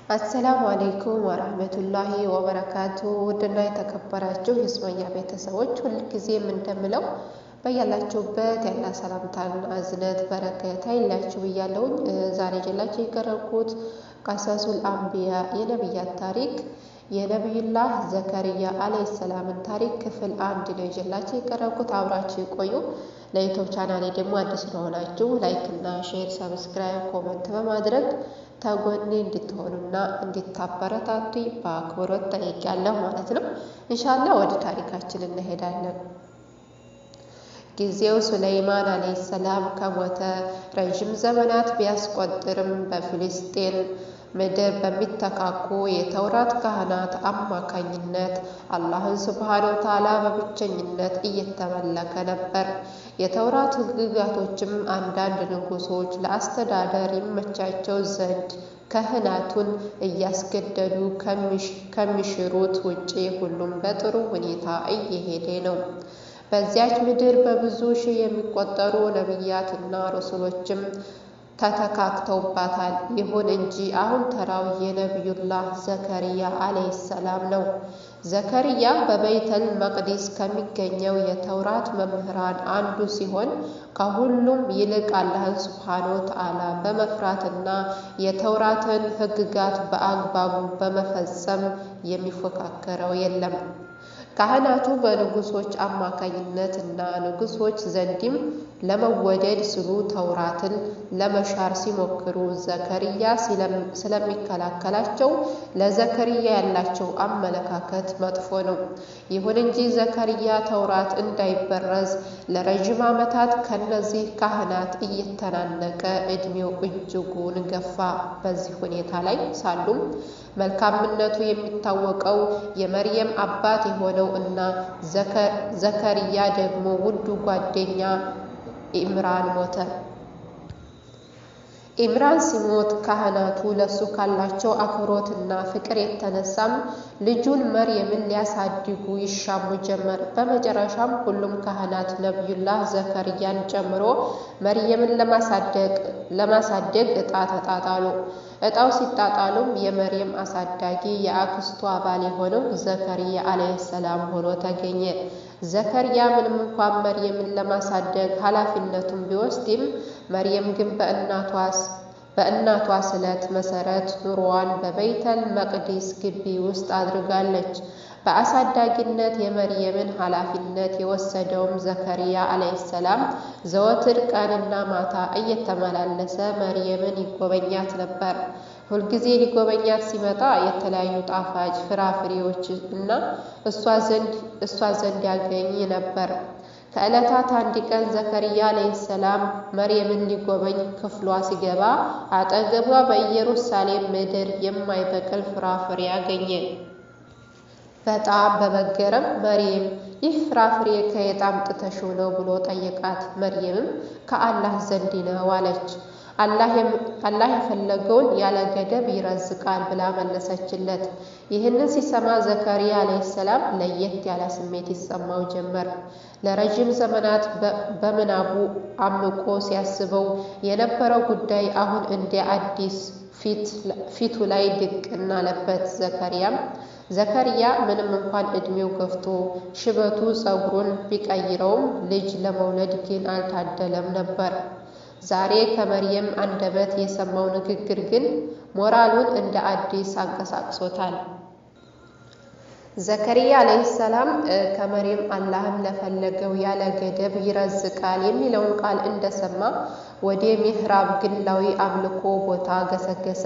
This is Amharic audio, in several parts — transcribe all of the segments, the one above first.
አሰላሙ አለይኩም ወራህመቱላሂ ወበረካቱ። ውድና የተከበራችሁ የሱመያ ቤተሰቦች፣ ሁልጊዜም እንደምለው በያላችሁበት ያለ ሰላምታና እዝነት በረከት አይላችሁ ብያለሁኝ። ዛሬ ይዤላችሁ የቀረብኩት ቀሰሱል አንቢያ የነቢያት ታሪክ የነቢዩላህ ዘከርያ አለይሂ ሰላምን ታሪክ ክፍል 1 ነው ይዤላችሁ የቀረብኩት። አብራችሁ ይቆዩ። ለ YouTube ቻናሌ ደግሞ አዲስ ለሆናችሁ like እና share፣ subscribe፣ comment በማድረግ ተጎኔ እንድትሆኑና እንድታበረታቱኝ በአክብሮት ጠይቄያለሁ ማለት ነው። ኢንሻአላህ ወደ ታሪካችን እንሄዳለን። ጊዜው ሱለይማን አለይሂ ሰላም ከሞተ ረዥም ዘመናት ቢያስቆጥርም በፊልስጤን ምድር በሚተካኩ የተውራት ካህናት አማካኝነት አላህን ሱብሓነሁ ወተዓላ በብቸኝነት እየተመለከ ነበር። የተውራት ሕግጋቶችም አንዳንድ ንጉሶች ለአስተዳደር ይመቻቸው ዘንድ ካህናቱን እያስገደዱ ከሚሽሩት ውጪ ሁሉም በጥሩ ሁኔታ እየሄደ ነው። በዚያች ምድር በብዙ ሺህ የሚቆጠሩ ነቢያትና ረሱሎችም ተተካክተውባታል። ይሁን እንጂ አሁን ተራው የነቢዩላህ ዘከርያ አለይሂ ሰላም ነው። ዘከርያ በበይተል መቅዲስ ከሚገኘው የተውራት መምህራን አንዱ ሲሆን ከሁሉም ይልቅ አላህን ሱብሓነሁ ወተዓላ በመፍራትና የተውራትን ሕግጋት በአግባቡ በመፈጸም የሚፎካከረው የለም። ካህናቱ በንጉሶች አማካኝነት እና ንጉሶች ዘንድም ለመወደድ ሲሉ ተውራትን ለመሻር ሲሞክሩ ዘከርያ ስለሚከላከላቸው ለዘከርያ ያላቸው አመለካከት መጥፎ ነው። ይሁን እንጂ ዘከርያ ተውራት እንዳይበረዝ ለረዥም ዓመታት ከነዚህ ካህናት እየተናነቀ ዕድሜው እጅጉን ገፋ። በዚህ ሁኔታ ላይ ሳሉም መልካምነቱ የሚታወቀው የመርየም አባት የሆነው እና ዘከርያ ደግሞ ውዱ ጓደኛ ኢምራን ሞተ። ኢምራን ሲሞት ካህናቱ ለሱ ካላቸው አክብሮትና ፍቅር የተነሳም ልጁን መርየምን ሊያሳድጉ ይሻሙ ጀመር። በመጨረሻም ሁሉም ካህናት ነቢዩላህ ዘከርያን ጨምሮ መርየምን ለማሳደግ ዕጣ ተጣጣሉ። ዕጣው ሲጣጣሉም የመርየም አሳዳጊ የአክስቱ አባል የሆነው ዘከርያ አለይሂ ሰላም ሆኖ ተገኘ። ዘከርያ ምንም እንኳን መርየምን ለማሳደግ ኃላፊነቱን ቢወስድም መርየም ግን በእናቷ ስለት መሰረት ኑሮዋን በበይተል መቅዲስ ግቢ ውስጥ አድርጋለች። በአሳዳጊነት የመርየምን ኃላፊነት የወሰደውም ዘከርያ አለይሂ ሰላም ዘወትር ቀንና ማታ እየተመላለሰ መርየምን ይጎበኛት ነበር። ሁልጊዜ ሊጎበኛት ሲመጣ የተለያዩ ጣፋጭ ፍራፍሬዎች እና እሷ ዘንድ ያገኝ ነበር። ከዕለታት አንድ ቀን ዘከርያ አለይሂ ሰላም መርየምን ሊጎበኝ ክፍሏ ሲገባ አጠገቧ በኢየሩሳሌም ምድር የማይበቅል ፍራፍሬ አገኘ። በጣም በመገረም መርየም ይህ ፍራፍሬ ከየት አምጥተሽው ነው ብሎ ጠየቃት። መርየምም ከአላህ ዘንድ ነው አለች። አላህ የፈለገውን ያለ ገደብ ይረዝቃል ብላ መለሰችለት። ይህንን ሲሰማ ዘከርያ አለይሂ ሰላም ለየት ያለ ስሜት ይሰማው ጀመር። ለረዥም ዘመናት በምናቡ አምቆ ሲያስበው የነበረው ጉዳይ አሁን እንደ አዲስ ፊቱ ላይ ድቅን አለበት። ዘከርያ ምንም እንኳን ዕድሜው ገፍቶ ሽበቱ ፀጉሩን ቢቀይረውም ልጅ ለመውለድ ግን አልታደለም ነበር። ዛሬ ከመርየም አንደበት የሰማው ንግግር ግን ሞራሉን እንደ አዲስ አንቀሳቅሶታል። ዘከርያ አለይሂ ሰላም ከመርየም አላህም ለፈለገው ያለ ገደብ ይረዝቃል የሚለውን ቃል እንደሰማ ወደ ሚህራብ ግላዊ አምልኮ ቦታ ገሰገሰ።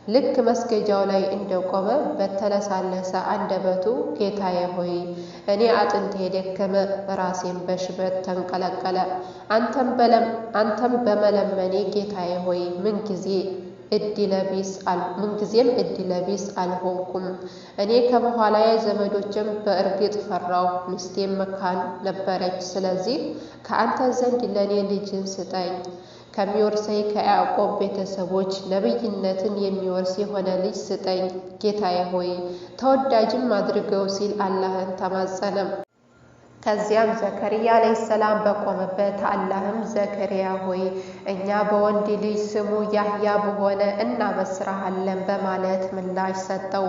ልክ መስገጃው ላይ እንደቆመ በተለሳለሰ አንደበቱ ጌታዬ ሆይ፣ እኔ አጥንቴ የደከመ ራሴን በሽበት ተንቀለቀለ፣ አንተም በመለመኔ ጌታዬ ሆይ ምንጊዜም እድለቢስ አልሆንኩም። እኔ ከበኋላዬ ዘመዶችም በእርግጥ ፈራሁ፣ ሚስቴም መካን ነበረች። ስለዚህ ከአንተ ዘንድ ለእኔ ልጅን ስጠኝ፣ ከሚወርሰኝ ከያዕቆብ ቤተሰቦች ነቢይነትን የሚወርስ የሆነ ልጅ ስጠኝ ጌታዬ ሆይ፣ ተወዳጅም አድርገው ሲል አላህን ተማጸነ። ከዚያም ዘከርያ ዓለይሂ ሰላም በቆመበት አላህም ዘከርያ ሆይ፣ እኛ በወንድ ልጅ ስሙ ያህያ በሆነ እናበስርሃለን በማለት ምላሽ ሰጠው።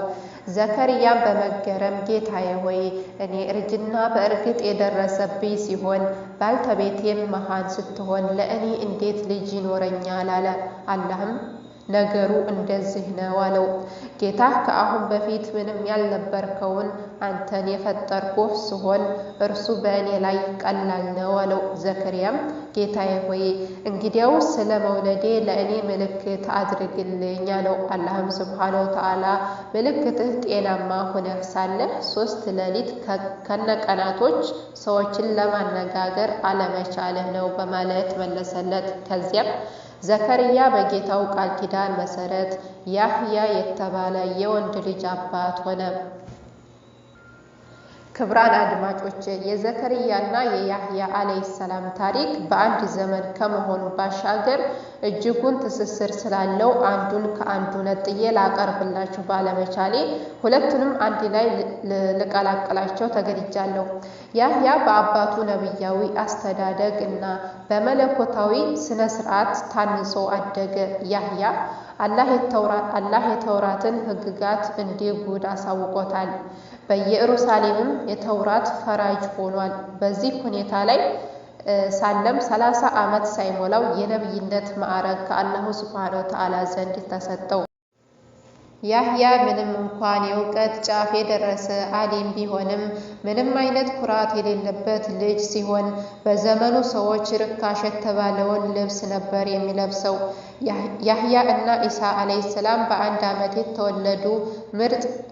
ዘከርያም በመገረም ጌታዬ ሆይ፣ እኔ እርጅና በእርግጥ የደረሰብኝ ሲሆን ባልተቤቴም መሃን ስትሆን ለእኔ እንዴት ልጅ ይኖረኛል? አለ። አላህም ነገሩ እንደዚህ ነው አለው። ጌታህ ከአሁን በፊት ምንም ያልነበርከውን አንተን የፈጠርኩህ ስሆን እርሱ በእኔ ላይ ቀላል ነው አለው። ዘከርያም ጌታዬ ሆይ፣ እንግዲያው ስለ መውለዴ ለእኔ ምልክት አድርግልኝ አለው። አላህም ስብሓነ ወተዓላ ምልክትህ ጤናማ ሁነህ ሳለህ 3 ሌሊት ከነቀናቶች ሰዎችን ለማነጋገር አለመቻልህ ነው በማለት መለሰለት። ከዚያም ዘከርያ በጌታው ቃል ኪዳን መሰረት ያህያ የተባለ የወንድ ልጅ አባት ሆነ። ክብራን አድማጮች፣ የዘከርያና የያህያ ዓለይሂ ሰላም ታሪክ በአንድ ዘመን ከመሆኑ ባሻገር እጅጉን ትስስር ስላለው አንዱን ከአንዱ ነጥዬ ላቀርብላችሁ ባለመቻሌ ሁለቱንም አንድ ላይ ልቀላቅላቸው ተገድጃለሁ። ያህያ በአባቱ ነቢያዊ አስተዳደግ እና በመለኮታዊ ስነ ስርዓት ታንጾ አደገ። ያህያ አላህ የተውራትን ሕግጋት እንዲህ ጉድ አሳውቆታል። በኢየሩሳሌምም የተውራት ፈራጅ ሆኗል። በዚህ ሁኔታ ላይ ሳለም 30 ዓመት ሳይሞላው የነቢይነት ማዕረግ ከአላሁ ስብሓነ ወተዓላ ዘንድ ተሰጠው። ያህያ ምንም እንኳን የእውቀት ጫፍ የደረሰ አሊም ቢሆንም ምንም አይነት ኩራት የሌለበት ልጅ ሲሆን በዘመኑ ሰዎች ርካሽ የተባለውን ልብስ ነበር የሚለብሰው። ያህያ እና ኢሳ ዓለይሂ ሰላም በአንድ ዓመት የተወለዱ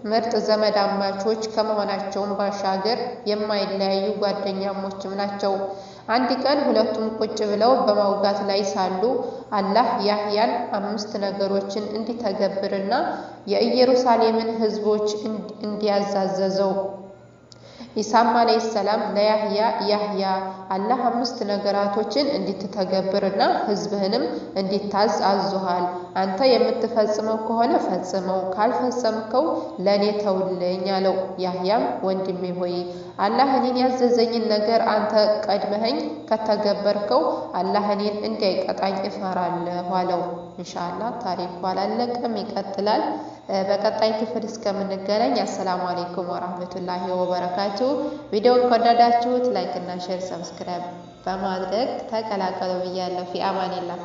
ምርጥ ዘመዳማቾች ከመሆናቸውም ባሻገር የማይለያዩ ጓደኛሞችም ናቸው። አንድ ቀን ሁለቱም ቁጭ ብለው በማውጋት ላይ ሳሉ አላህ ያህያን 5 ነገሮችን እንዲተገብርና የኢየሩሳሌምን ሕዝቦች እንዲያዛዘዘው። ኢሳም ዓለይሂ ሰላም ለያህያ ያህያ፣ አላህ 5 ነገራቶችን እንድትተገብርና ሕዝብህንም እንዲታዝ አዞሃል። አንተ የምትፈጽመው ከሆነ ፈጽመው፣ ካልፈጸምከው ለእኔ ተውልኝ አለው። ያህያም ወንድሜ ሆይ፣ አላህ እኔን ያዘዘኝን ነገር አንተ ቀድመኸኝ ከተገበርከው አላህ እኔን እንዳይቀጣኝ እፈራለሁ አለው። ኢንሻአላህ ታሪኩ አላለቀም፣ ይቀጥላል። በቀጣይ ክፍል እስከምንገናኝ አሰላሙ አለይኩም ወራህመቱላሂ ወበረካቱ። ቪዲዮውን ከወደዳችሁት ላይክ እና ሼር ሰብስክራይብ በማድረግ ተቀላቀሉ ብያለሁ። ፊ አማኒላህ።